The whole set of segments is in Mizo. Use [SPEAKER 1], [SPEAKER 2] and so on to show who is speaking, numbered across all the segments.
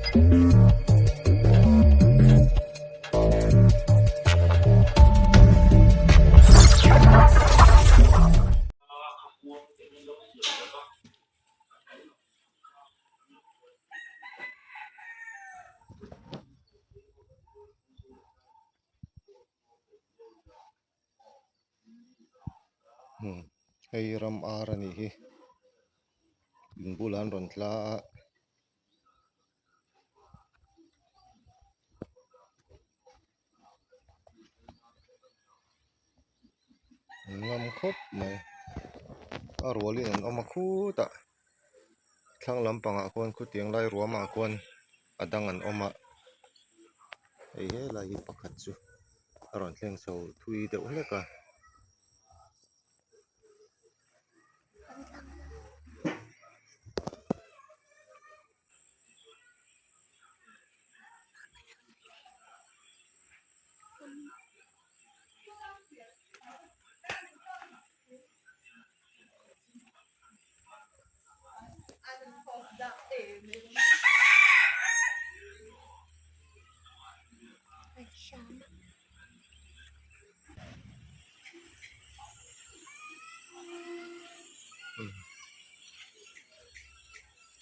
[SPEAKER 1] Hei ram ar a nih hi in bulah an rawn tla a. An ngam khawp mai a rualin an awm a khutah thlang lampangah khuan khutiang lai ruamah khuan a dang an awm a hei helai hi pakhat chu a rawn thleng chho thui deuh hlek a.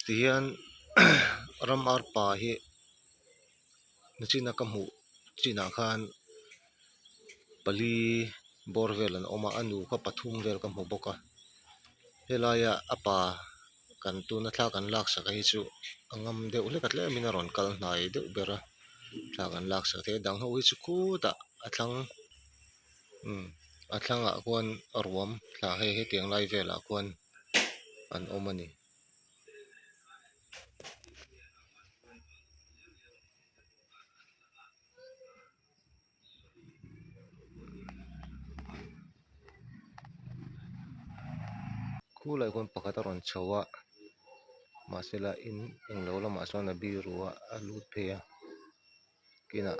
[SPEAKER 1] Tihian ram arpa hi nachina ka hmuh chinah khan pali bawr vel an awm a a nu kha pathum vel ka hmu bawk a helaia a pa kan tuna thla kan laksak hi chu a ngam deuh hlek a tlemin a rawn kal hnai deuh ber a thla kan laksak thei a dang ho hi chu khutah a thlang umm a thlangah khuan ruam thla hei hetiang lai velah khuan an awm a ni. Khulai khuan pakhat a rawn chho a mahse la in englo lamah chuan a biru a a lut phei a kinah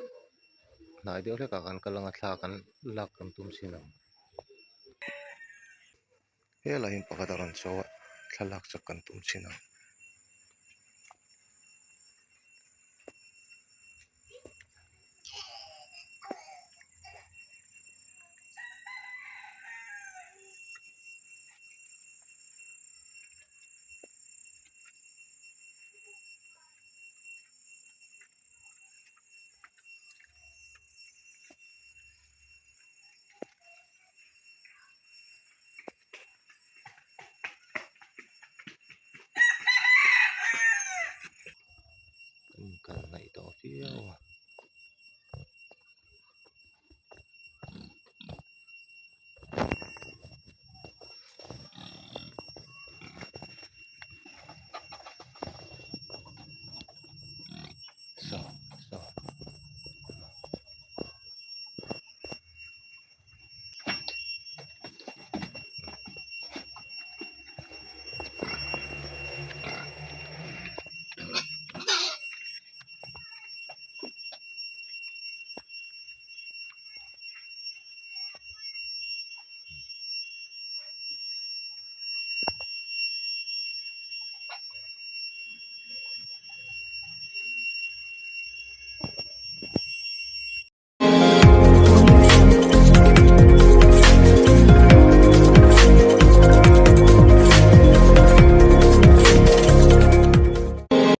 [SPEAKER 1] hnai deuh hlekah kan kal anga thla kan lak kan tum chin ang. Helai hian pakhat a rawn chho a thlalak chak kan tum thin ang.